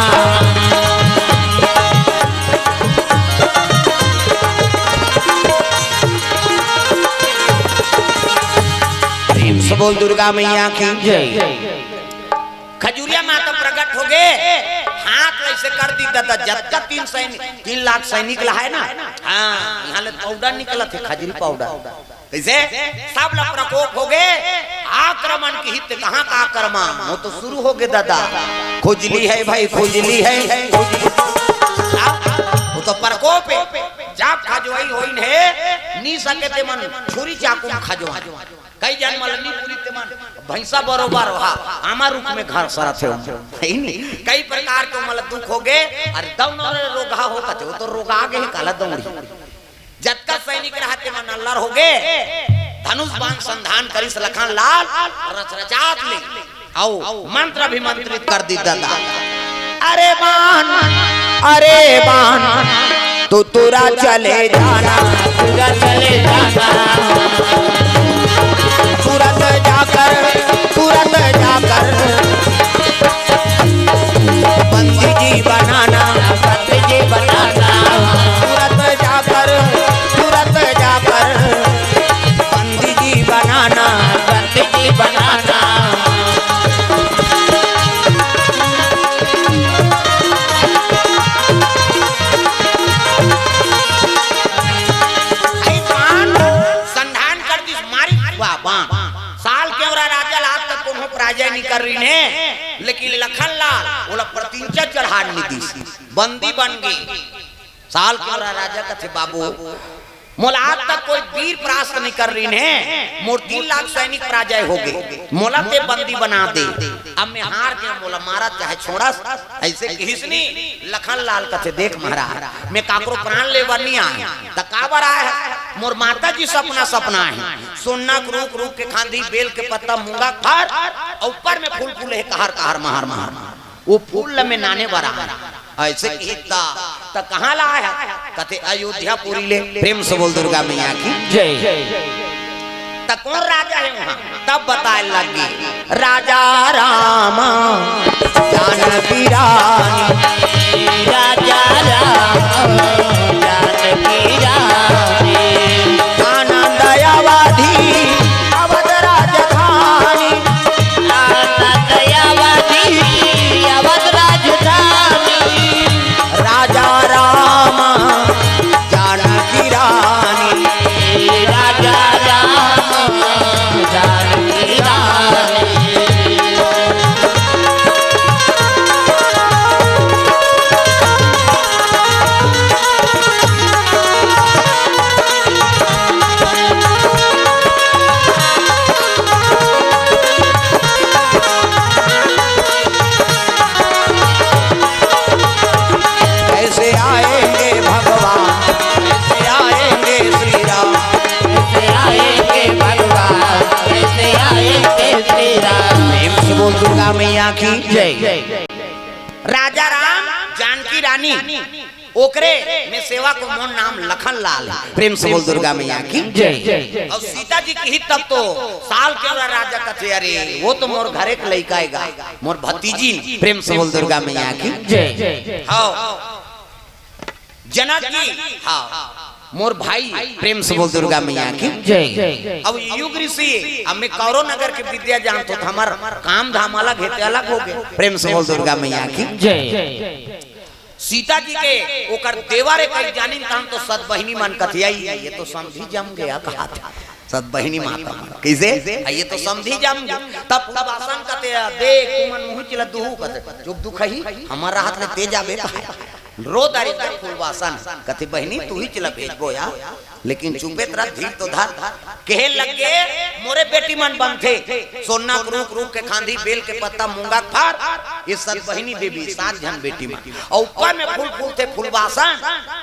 प्रेम से बोल दुर्गा मैया की। जय। खजुरिया माता प्रगट होगे, हाथ ल अइसे कर दिस ददा, जतका तीन सैनिक, तीन लाख सैनिक ल हे ना, हाँ, इहाँ ले पाउडर निकलत हे, खजुरी पाउडर। कइसे? सब ल प्रकोप होगे, आक्रमण किहिस ते कहाँ का आक्रमण? वो तो शुरू हो गे दादा। खुजली है भाई, खुजली है। आ, वो तो प्रकोप है। जब खजवई होइन हे, नी सके ते मन छुरी चाकू म खजवा। कई जन मन ल नी पुरी ते मन भैंसा बरोबर ओहा आमा रूख में घर सरत हे। है नी? कई प्रकार के ओमन ल दुख हो गे। अरे दौन रे रोगहा हो कथे, वो तो रोगा गे हे, काला दौड़ी। जतका सैनिक रहत हे मन अल्लर हो गे। धनुष बाण संधान करिस लखन लाल, रचरचात ले। अउ मंत्र अभिमंत्रित कर दिस दादा। अरे बाण, अरे बाण, तू तुरत चले जाना, तुरत चले जाना। तुरत जाकर, तुरत जाकर बंदी जी बनाना, बंदी जी बनाना। तुरत जाकर, तुरत जाकर बंदी जी बनाना, बंदी जी बनाना। अई बाण संधान कर दिस, मारिस वा बाण। साल केवरा राजा ल आज तक कोनो पराजय नइ कर रिहिन हे, लेकिन लखन लाल ओला प्रतिंचा चढ़ान नइ दिस, बंदी बन गे। साल केवरा राजा कथे, बाबू, मोला आज तक कोई वीर परास्त नइ कर रिहिन हे, मोर तीन लाख सैनिक पराजय हो गे, मोला ते बंदी बना दे। अब मैं हार गेंव, मोला मारस चाहे छोड़स, अइसे किहिस नी। लखन लाल कथे, देख महाराज, मैं काकरो प्राण ले बर नइ आय, त काबर आय हस? मोर माता जी सपना, सपना हे, सोन्ना के रूख, रूख के खांधी, बेल के पत्ता, मूंगा के फर, अउ ऊपर में फूल फूले हे, कहर कहर, महर महर। वो फूल ल मैं नाने बर आय हंव। अइसे किहिस त, त कहाँ ल आय हस? कथे अयोध्यापुरी ले। प्रेम से बोल दुर्गा मैया की जय। त कोन राजा हे उहाँ? तब बताय लगे, राजा राम जानकी रानी। राजा राम जानकी रानी। आनंद अवधी अवध राजधानी। आनंद अवधी अवध राजधानी। राजा राम जानकी रानी। राजा राम जानकी रानी। कैसे आएंगे भगवान, कैसे आएंगे श्री राम, कैसे आएंगे भगवान, कैसे आएंगे श्री राम। प्रेम से बोल दुर्गा मैया की जय। राजा राम, जानकी रानी, ओकरे में सेवक मोर नाम लखन लाल हे। प्रेम से बोल दुर्गा मैया की जय। अउ सीता जी किहिस तब तो साल केवरा राजा कथे, अरे वो तो मोर घरे के लइका हे गा, मोर भतीजिन। प्रेम से बोल दुर्गा मैया की जय। हाँ। जनक जी, हाँ, मोर भाई। प्रेम से बोल दुर्गा मैया की जय। अब युग ऋषि, अब मैं कौरव नगर के विद्या जानत हों, त हमर काम धाम अलग हे, ते अलग हो गे। प्रेम से बोल दुर्गा मैया की जय। सीता जी के ओकर देवर हे कहि जानिन, तहन तो सत बहिनी मन कथे, "अई, ये तो समधी जम गे," कहाथे। सत बहिनी माता मन। कइसे? "अई, ये तो समधी जम गे।" तब फूलबासन कथे, "देख, तुमन मुहिच ल दुहू," कथे, "चुप दुखही, हमर रहत ले ते जाबे कहाय?" रो डारिस फूलबासन, कथे, "बहिनी, तुहिच ल भेजबो या।" लेकिन चुपेत रह, धीर तो धर। कहे लगे, मोरे बेटी मन बनथे, सोन्ना के रूख, रूख के खांधी, बेल के पत्ता, मूंगा के फर, ये सत बहिनी बेबी, सात झन बेटी मन। अउ ऊपर में फूल फूलथे, फूलबासन,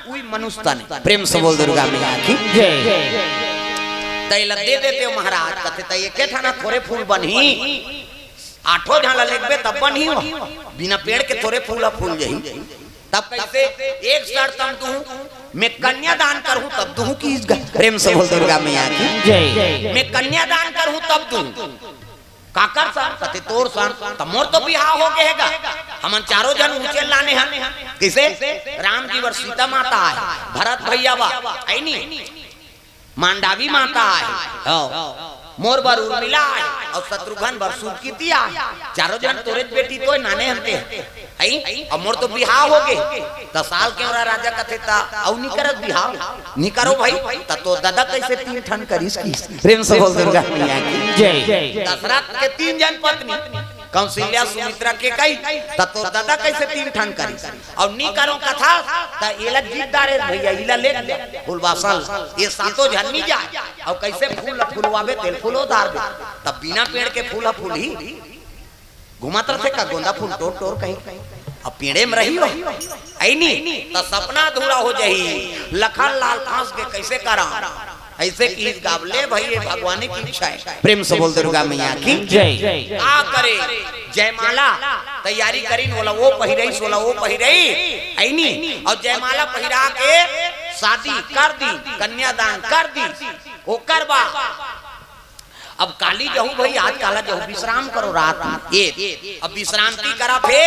उही मनुष्य तन। प्रेम से बोल दुर्गा मैया की जय। तैं ल दे देतेंव महाराज, कथे, "तैं एके ठन थोरे फूल बनही, आठों झन ल लेगबे तब बनही हो, बिना पेड़ के थोरे फूल ह फूल जही।" तब कइसे? "एक शर्त म दूहूं, मैं कन्यादान करहूं तब दूहूं," किहिस गा। प्रेम से बोल दुर्गा मैया की जय। "मैं कन्यादान करहूं तब दूहूं।" "काकर सन?" कथे, "तोर सन।" "त मोर तो बिहाव हो गे हे गा, हमन चारों झन उहिच ल लाने हन।" कइसे? राम जी बर सीता माता आय, भरत भैया बर, अई नी? मांडावी माता आय, हव। मोर बर उर्मिला हे, अउ शत्रुघ्न बर सुरकितिया हे। चारों झन तोरेच बेटी तो नाने हन ते। हई, अब मोर तो बिहाव हो गे। त साल के ओरा राजा कथे त अउ नी करत बिहाव। नी करो भाई, त तोर ददा कइसे तीन ठन करिस किहिस। प्रेम से बोल दुर्गा मैया की। जय। दशरथ के तीन झन पत्नी, कौशल्या, सुमित्रा, केकई, त तोर ददा कइसे तीन ठन करिस। अउ नी करो कथा, त एला जीत डारे भइया, इला ले जा, फुलवासन, ये सातों झन नी जाय। अउ कइसे फूल फुलवाबे, तेल फूलो डारबे, तब बिना पेड़ के फूल ह फूलही? घुमत रथे का गोंदा फूल टोर टोर कहीं? अब पेड़े में रही हो, अइनी, त सपना अधूरा हो जाही। लखन लाल फंस के कइसे करा? अइसे किहिस गा, ले भई, ये भगवान की इच्छा हे। प्रेम से बोल दुर्गा मैया की। जय। का करे? जयमाला तैयारी करिन, ओला वो पहिरइस, ओला वो पहिरई, अइनी, अउ जयमाला पहिरा के शादी कर दी, कन्यादान कर दी। ओकर बाद अब काली जहू भई, आज काला जहू, विश्राम करो रात में। ये अब विश्राम की करत हे,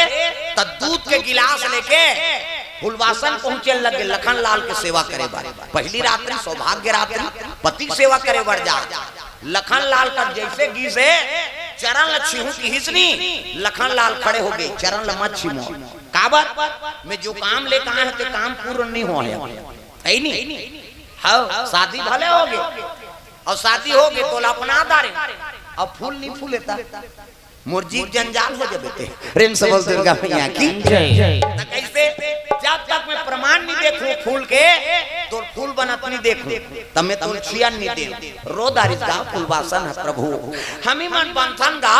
त दूध के गिलास लेके फुलवासन पहुंचे लगे, लखन लाल के सेवा करे बर। पहली रात्रि सौभाग्य रात्रि, पति के सेवा करे बर जा। लखन लाल कर जइसे गिसे, चरण ल छीहूं किहिस नी, लखन लाल खड़े हो गे, चरण ल मत छीमो। काबर? मैं जो काम लेके आए हंव, ते काम पूर्ण नहीं होय हे। अइनी? हव, शादी भले हो गे, अउ शादी हो गे, तोला अपना डारे, अब फूल नहीं फूले त मोर जी के जंजाल हो जाबे ते। प्रेम से बोल दुर्गा मैया की। जय। त कइसे? जब तक मैं प्रमाण नहीं देखूं फूल के, तोर फूल बनत नहीं देखूं, त मैं तोला छियन नहीं देंव। रो डारिस गा फुलवासन ह प्रभु। हमी मन बनथन गा,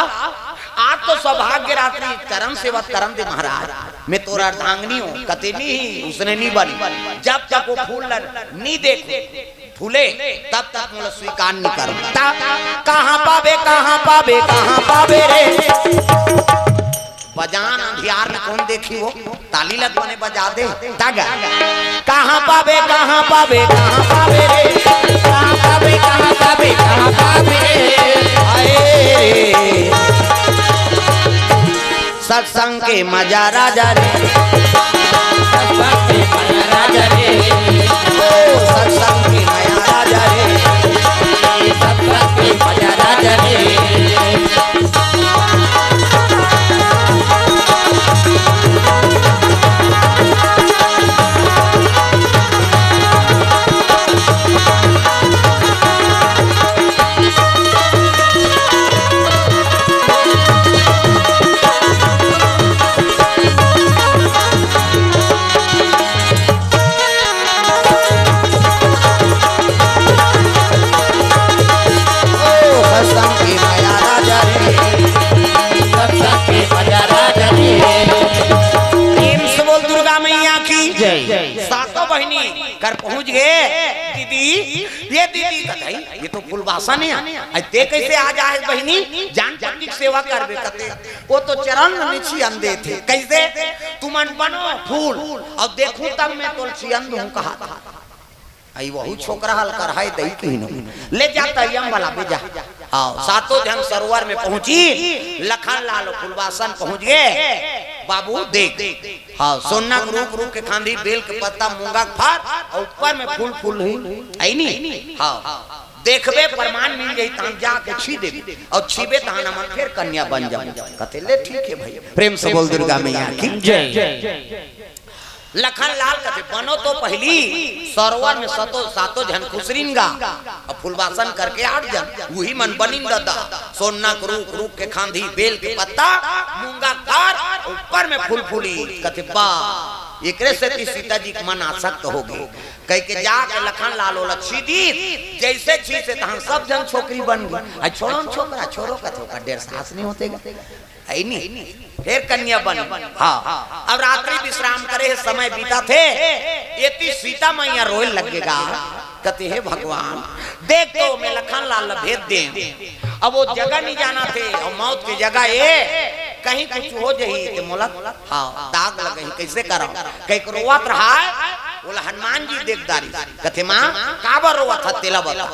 आज तो सौभाग्य रात्रि, चरण सेवा करन दे महाराज। मैं तोर अर्धांगिनी हंव, कथे नहीं, उसने नहीं बनी। जब तक वो फूल ल नहीं देखूं, फूले, तब तक मोला स्वीकार नहीं करो। ता, कहाँ पाबे, कहाँ पाबे, कहाँ पाबे रे? बजान अंधियार में कोन देखी वो? ताली लग बने बजा दे। ता गा। कहाँ पाबे, कहाँ पाबे, कहाँ पाबे रे? कहाँ पाबे, कहाँ पाबे, कहाँ पाबे रे? आए रे। सत्संग के मजा राजा रे। सत्संग के मजा राजा रे। ओ सत्संग के मजा राजा रे। सत्संग के मजा राजा रे। ओ सत्संग के मजा राजा रे। सत्संग के मजा राजा रे। प्रेम से बोल दुर्गा मैया की। जय। सातों बहिनी कर पहुंच गे। दीदी, ये दीदी कथे, ये तो फुलवासन हे। अइ ते कइसे आ जाए बहिनी? जान पति के सेवा करबे कथे। वो तो चरण ल नहीं छियन देथे। कइसे? तुमन बनो फूल, अउ देखूं तब मैं तोला छियन दूं कहा। अइ वहू छोकरा हल कर हे दई कहिनो। ले जा तरिया म बलाबे जा। हव, सातों झन सरोवर में पहुंची, लखन लाल फुलवासन पहुंच गे। बाबू देख, हव, सोना के रूख, रूख के खांधी, बेल के पत्ता, मूंगा के फर, अउ ऊपर में फूल फूलही। अइनी? हव। देखबे, प्रमाण मिल जाही, तहां जाके छी देबे, अउ छीबे, तहां हमन फेर कन्या बन जाबो। कथे, ले ठीक हे भई। प्रेम से बोल दुर्गा मैया की। जय। लखन लाल कथे, बनो तो पहली सरोवर में सतो, सातों झन खुसरिन गा, अउ फुलवासन करके आठ झन, उही मन बनिन ददा। सोना के रूख, रूख के खांधी, बेल के पत्ता, मूंगा के फर, ऊपर में फूल फूली। कथे, बा, एकरे सेती सीता जी के मन आसक्त हो गे। कहिके जाके लखन लाल ओला छी दीस, जइसे छीसे तहां सब झन छोकरी बन गे। अइ छोड़ो न छोकरा, छोड़ो कथे, ओकर डेढ़ सास नहीं होते गा। अइनी, फेर कन्या बन। हव, अब रात्रि विश्राम करे हे, समय बीतत हे। एती सीता मैया रोए लगे गा, कथे, हे भगवान, देख तो मैं लखन लाल ला भेज देंव, अब वो जगह नहीं जानत हे, अउ मौत के जगह ए, कहीं कुछ हो जाही त मोला, हव, दाग लगही, कइसे करंव? कहिके रोवत रहय, ओला हनुमान जी देख डारिस। कथे, मां, काबर रोवत हस, तेला बता।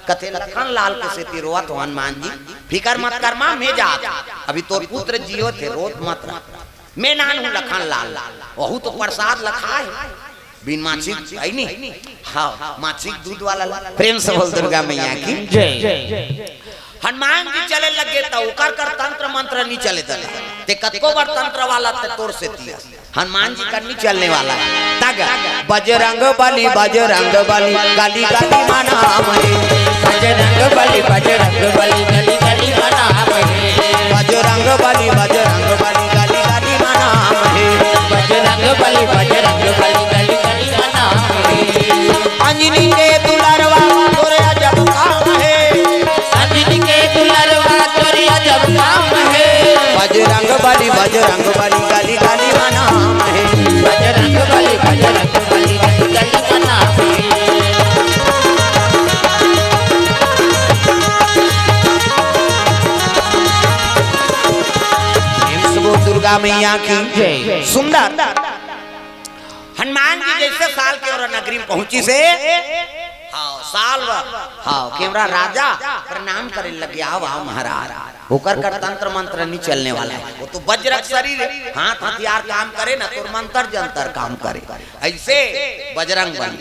कथे, लखन लाल के सेती रोवत हंव हनुमान जी, फिकर मत कर मां, मैं जात हंव। अभी तोर पुत्र जीवत हे, रोत मत रह। मैं नान हंव लखन लाल, वहू तो प्रसाद ल खाय हे। बिन माछी, अइनी? हव, माछी के दूध वाला ला। प्रेम से बोल दुर्गा मैया की। जय। हनुमान जी चले लगे त ओकर कर तंत्र मंत्र नी चले दले। ते कतको बार तंत्र वाला ते तोर से दिया। हनुमान जी का नी चलने वाला है। तग बजरंग बली, बजरंग बली, गली गली मनाम हे। बजरंग बली, बजरंग बली, गली गली मनाम हे। बजरंग बली, बजरंग बली, गली गली मनाम हे। बजरंग बली, बजरंग बली, गली गली मनाम हे। अंजनी के दुलरवा तोरे अजब काम हे। अंजनी के दुलरवा तोरे अजब काम हे। बजरंग बली, बजरंग बली, गली गली मनाम हे। बजरंग बली, बजरंग बली, गली गली मनाम हे। प्रेम से बोल दुर्गा मैया की जय। सुंदर हनुमान जी जैसे साल के ओर नगरी में पहुंचिस हे, हाँ, साल भर, हाँ, केवरा राजा प्रणाम करे लगे, "आओ, आओ महाराज।" ओकर कर तंत्र मंत्र नहीं चलने वाला है, वो तो वज्र शरीर है, हाथ हथियार काम करे ना, तो मंत्र जंतर काम करे। ऐसे बजरंग बली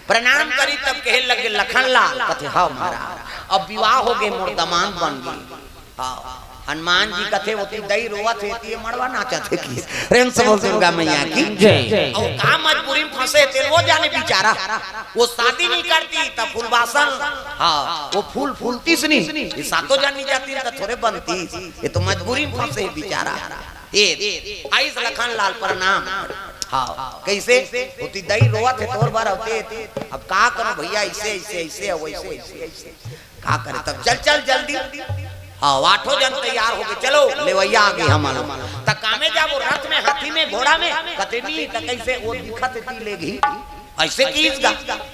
प्रणाम करी तब कहे लगे, "लखन लाल।" कथे, "हाँ महाराज, अब विवाह हो गए, मोर दमांद बन गए।" हाँ, हनुमान जी कथे, "ओती दई रोवत हे, एती मड़वा नाचत हे।" कि प्रेम से बोल दुर्गा मैया की जय। और का मजबूरी में फंसे थे वो जाने बेचारा, वो शादी नहीं करती तब फूलवासन, हाँ, वो फूल फूलतीस नहीं, ये सातों जानी जाती तो थोड़े बनती, ये तो मजबूरी में फंसे हे बेचारा। ये आइस लखन लाल प्रणाम। हाँ, कैसे? "ओती दई रोवत हे तोर बर होते, अब का करो भैया, ऐसे, ऐसे, ऐसे, वैसे, ऐसे, ऐसे।" का करे तब चल, चल जल्दी। हाँ, आठों जन तैयार हो गए, "चलो लेवैया आगे हमन।" त कामे जाबो, रथ में, हाथी में, घोड़ा में, कथे नी, त कैसे वो दिखत ती लेगही, ऐसे किहिस गा।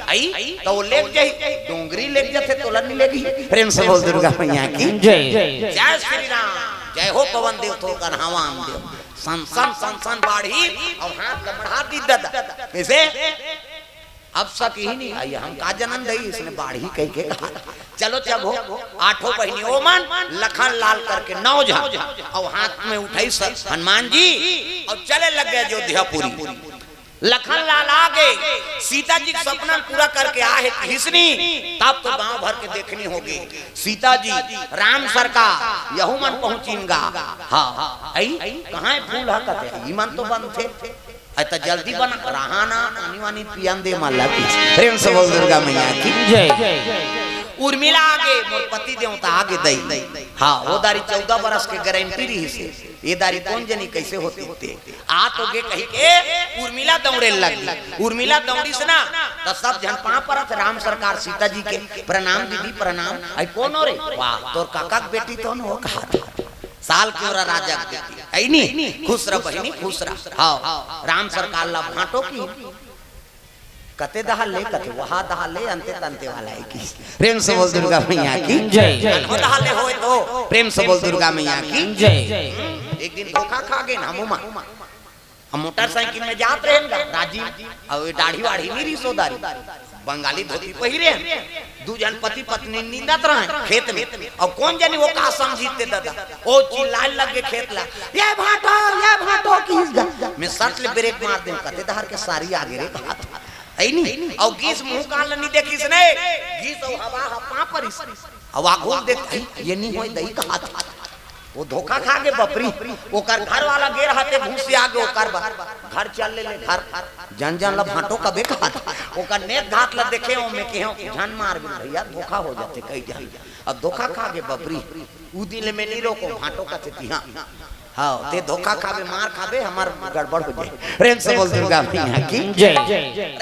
आई, त वो लेग जाही, डोंगरी लेग जाथे, तोला नी लेगही। प्रेम से बोल दुर्गा मैया की जय। जय श्री राम, जय हो पवन देव, तो कन्हावान देव। सन सन, सन सन बाढ़ी, और हाथ का बढ़ा दी दादा। कैसे? अब सक ही नहीं आई, हम का जनन दई, इसने बाढ़ी कह के कहा। चलो, चलो, आठों बहिनी ओमन, लखन लाल करके नौ झन, और हाथ में उठाई स-, हनुमान जी, और चले लग गए अयोध्यापुरी। लखन लाल आगे, सीता जी के सपना पूरा करके आ हे किसनी, तब तो गांव भर के देखनी होगी। सीता जी, राम सरकार, यहू मन पहुंचिन गा। हाँ, आई, कहाँ है फूल हा कथे, ई मन तो बनथे। अरे त जल्दी बना, रहा ना, पानी वानी पियन दे मन ला पीस। प्रेम से बोल दुर्गा मैया की जय। उर्मिला आगे, मोर पति देवता आगे दई। हाँ, वो दारी चौदह बरस के गारंटी रहिस हे। ये दारी कोन जनी कैसे होतिस ते। आ तो गे कही के उर्मिला दौड़े लगी। उर्मिला दौड़िस ना, त सब झन पाँव परत, राम सरकार सीता जी के, "प्रणाम दीदी, प्रणाम।" "आई कोन हो रे?" "वाह, तोर काका के बेटी तो न हो," कहा था। साल के ओरा राजा के बेटी। आई नी? खुश रह बहिनी, खुश रह। हाँ, राम सरकार ला भांटो कि कते दहा ले, कथे वहा दहा ले, अंते तंते वाला है कि। प्रेम से बोल दुर्गा मैया की जय। अनहो दहा ले होय तो। प्रेम से बोल दुर्गा मैया की जय। एक दिन धोखा खा गे ना मुमा। हम मोटरसाइकिल में जात रहेन गा, राजीव, अउ ये दाढ़ी वाढ़ी नहीं रही सोदारी, बंगाली धोती पहिरे हन। दू झन पति पत्नी निंदत रहय खेत में, अउ कोन जनी वो का समझी ते दादा, ओ चिल्लाए लग गे खेत ला, "ये भांटो, ये भांटो," किहिस गा। मैं सट ले ब्रेक मार देंव, कते डहर के सारी आगे रे कहा था। है नी? अउ गीस मुंह कान ल नी देखिस ने, गीस अउ हवा ह पांव परिस। अउ आघू देख, "अई, ये नी होय दई," कहा था। वो धोखा खा गे बपरी, ओकर घर वाला गे रहा ते घुसिया गे ओकर बर। घर चल ले, ले घर, जन जन ल भांटो कबे कहा था। ओकर नेत घात ल देखे हो, मैं कहे हो, झन मार बिन भैया, धोखा हो जाते कई जन। अब धोखा खा गे बपरी, उ दिन ले मैं नी रोको, भांटो कथे तिहा। हाँ, ते धोखा खाबे, मार खाबे, हमार गड़बड़ हो जाए। प्रेम से बोल दुर्गा मैया की जय।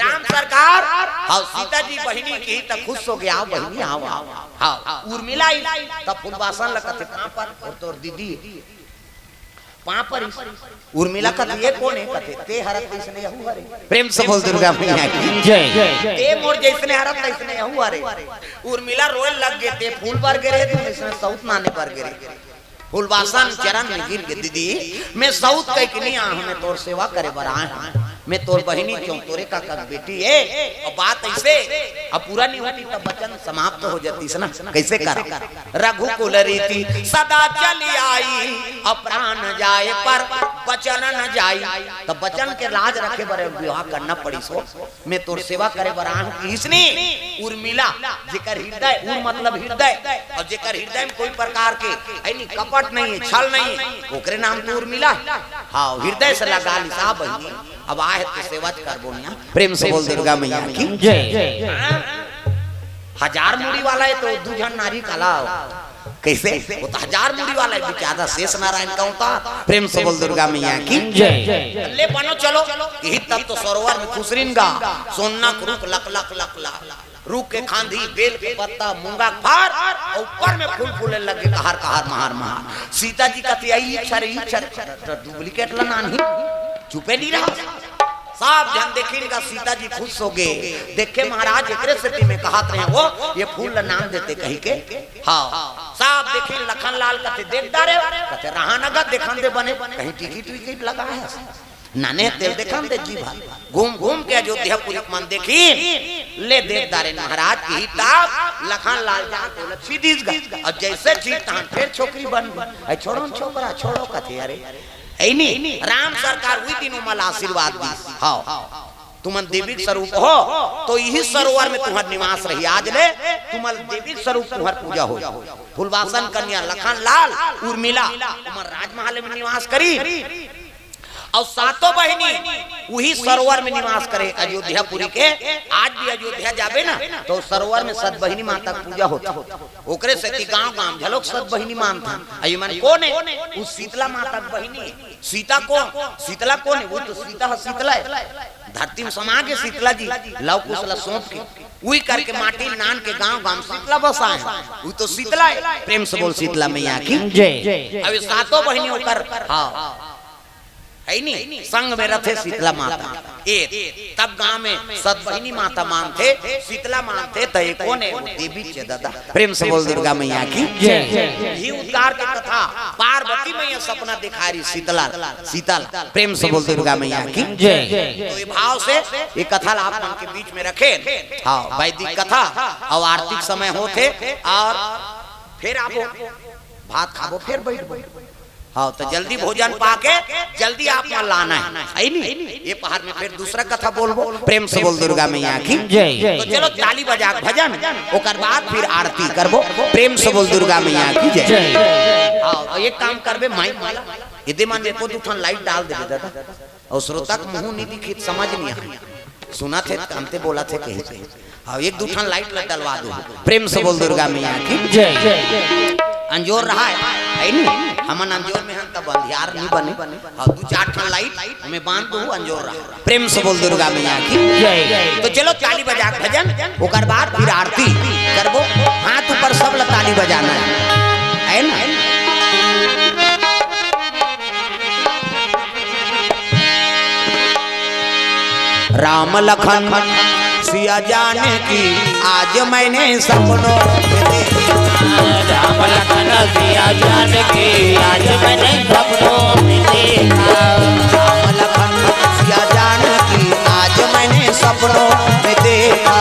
राम सरकार, हाँ, सीता जी बहिनी की त खुश हो गया, "आओ बहिनी, आओ, आओ।" हाँ, उर्मिला आई, तब फूलवासन ल कथे पांव पर, अउ तोर दीदी पांव पर इस-, उर्मिला कथे, "ये कोन हे?" कथे, "ते हरत तइसने यहू हरे।" प्रेम से बोल दुर्गा मैया की जय। "ते मोर जइसने हरत तइसने यहू हरे।" उर्मिला रोए लग गे, "ते फूल बर गे रहे, तू इसने सउत माने बर गे रहे।" फूलवासन चरण में गिर गे, "दीदी, मैं सउत कह के नहीं आया हूँ, मैं तोर सेवा करे बर आया हूँ।" मैं तोर बहिनी क्यों, तोरे काका के बेटी ए। अउ बात अइसे, अब पूरा नहीं होती तब वचन समाप्त हो जातीस ना। कइसे करा? रघुकुल रीति सदा चली आई, अउ प्राण जाए पर वचन न जाई। तब वचन के लाज रखे बर विवाह करना पड़ीस हो। मैं तोर सेवा करे बर आहूं किहिस नी उर्मिला, जेकर हृदय, उर मतलब हृदय, अउ जेकर हृदय में कोई प्रकार के, अइ नी, कपट नहीं हे, छल नहीं हे, ओकरे नाम तो उर्मिला हे। हाँ, हृदय से लगा लिस बहिनी। अब आहे तो सेवा करबो ना। प्रेम से बोल दुर्गा मैया की जय। हाँ? हजार मुड़ी वाला हे तो दू झन नारी काला हो। कइसे? वो तो हजार मुड़ी वाला हे, बेचारा शेष नारायण का होता। प्रेम से बोल दुर्गा मैया की जय। ले बनो चलो, इही तब तो सरोवर में खुसरिन गा, सोना के रूख लक लक लक लक, रूख के खांधी, बेल के पत्ता, मूंगा के फार, अउ ऊपर में फूल फूले लगे, कहार कहार, महार महार। सीता जी कथे, "आई इच्छा रे, इच्छा रे।" तो डुप्लीकेट ला नानही, चुपे नहीं रहा। सब झन देखिन गा, सीता जी खुश हो गे। देखे महाराज, एकरे सेती मैं कहत रहे हो, ये फूल ला नान देते कहिके। हाँ, सब देखिन, लखन लाल कथे, "देख डारे," कथे, "रहा न गा, देखन दे बने, कहीं टिकट विकट लगा हे।" नाने तेल देखन दे जी भर। घूम घूम के अयोध्यापुरी के मन देखिन, ले देख डारे महाराज की तब लखन लाल जान तो लच्छी दीस गा। अउ जइसे चीज तहान फेर छोकरी बन गई। अइ छोड़ो न छोकरा, छोड़ो कथे, अरे। अइ नी, राम सरकार उही दिन ओमन ला आशीर्वाद दीस। हाँ। तुमन देवी के स्वरूप हो, तो इही सरोवर में तुम्हर निवास रही। आज ले तुमन देवी के स्वरूप तुम्हर पूजा हो। फूलवासन कन्या, लखन लाल, उर्मिला, तुमन राजमहल में निवास करी। अउ सातों बहिनी उही सरोवर में निवास करे अयोध्यापुरी के। आज भी अयोध्या जाबे ना, तो सरोवर में सत बहिनी माता के पूजा होथे। ओकरे सेती गांव गांव घलोक सत बहिनी मानथे। अउ इमन कोन हे? उ शीतला माता के बहिनी हे। सीता कोन? शीतला कोन हे? वो तो सीता हे, शीतला हे। धरती में समा गे शीतला जी, लव कुश ला सौंप के, उही करके माटी नान के गांव गांव शीतला बसाए। वो तो शीतला हे। प्रेम से बोल शीतला मैया की जय। अब ये सातों बहिनी ओकर, हाँ, हे नी, संग में रथे शीतला माता। ए, तब गांव में सत बहिनी माता मानथे, शीतला मानथे, त ये कोन हे? वो देवी चे दादा। प्रेम से बोल दुर्गा मैया की जय। ही उद्धार के कथा, पार्वती मैया सपना दिखा रही शीतला, शीतल। प्रेम से बोल दुर्गा मैया की जय। तो ये भाव से ये कथा ला आप मन के बीच में रखे। हाँ, वैदिक कथा अउ आरती के समय होथे अउ फेर आबो, भात खाबो, फेर बैठबो। हाँ, तो जल्दी भोजन पाके जल्दी आप मन ला आना हे, हे नी? ये पहर में फेर दूसरा कथा बोलबो। प्रेम से बोल दुर्गा मैया की जय। तो चलो ताली बजा के भजन, ओकर बाद फिर आरती करबो। प्रेम से बोल दुर्गा मैया की जय। जय। हाँ, अउ एक काम करबे, माइक वाला, एदे मन में एको दू ठन लाइट डाल देबे दादा, अउ श्रोता के मुंह नहीं दिखित, समझ नहीं आए। सुनथे त अंते बोलथे कही। हाँ, एक दू ठन लाइट ला डलवा दो। प्रेम से बोल दुर्गा मैया की जय। अंजोर रहा हे, हे नी? हमन अंजोर में हन तब अंधियार नहीं बने। हाँ, दू चार ठन लाइट हमें बांध दो, अंजोर रहा। प्रेम से बोल दुर्गा मैया की जय। तो चलो ताली बजा के भजन, ओकर बाद फिर आरती करबो। हाथ ऊपर सब ला ताली बजाना हे, हे ना? राम लखन सिया जानकी आज मैंने सपनों में देखा। राम लखन सिया जानकी आज मैंने सपनों में देखा। राम लखन सिया जानकी आज मैंने सपनों में देखा।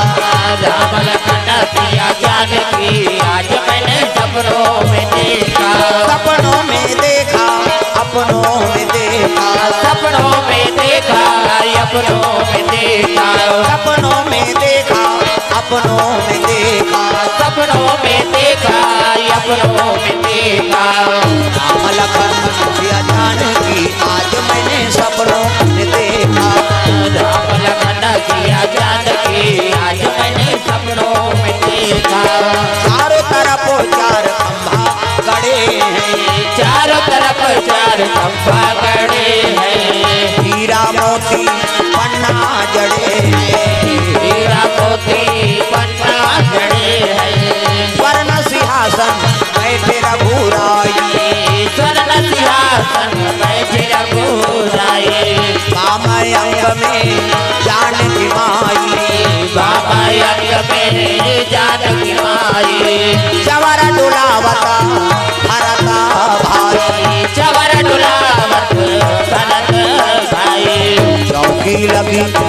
राम लखन सिया जानकी आज मैंने सपनों में देखा। सपनों में देखा, अपनों में देखा। सपनों में देखा, अपनों में देखा। सपनों में देखा, अपनों में देखा। सपनों में देखा, अपनों में देखा। राम लखन सिया जानकी आज मैंने सपनों में देखा। राम लखन सिया जानकी आज मैंने सपनों में देखा। चारों तरफ चार खंभा गड़े हैं। चारों तरफ चार खंभा गड़े हैं। हीरा मोती पन्ना जड़े हैं। हीरा मोती पन्ना जड़े हैं। स्वर्ण सिंहासन बैठे रघुराई। स्वर्ण सिंहासन बैठे रघुराई। बाम अंग में जानकी माई। बाम अंग में जानकी माई। चवर डुलावता भरत भाई। चवर डुलावत भरत भाई। चौकी लग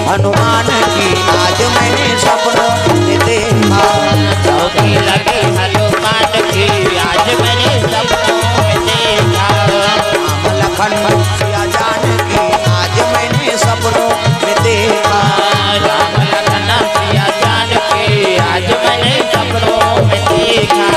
हनुमान की आज मैंने सपनों में देखा। चौकी लगी हनुमान की आज मैंने सपनों में देखा। राम लखन सिया जान की आज मैंने सपनों में देखा। राम लखन सिया जान की आज मैंने सपनों में देखा।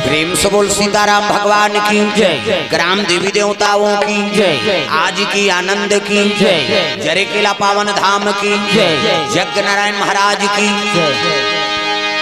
प्रेम से बोल सीताराम भगवान की जय। ग्राम देवी देवताओं की जय। आज की आनंद की जय। जरेकेला पावन धाम की जय। जय। यज्ञ नारायण महाराज की जय।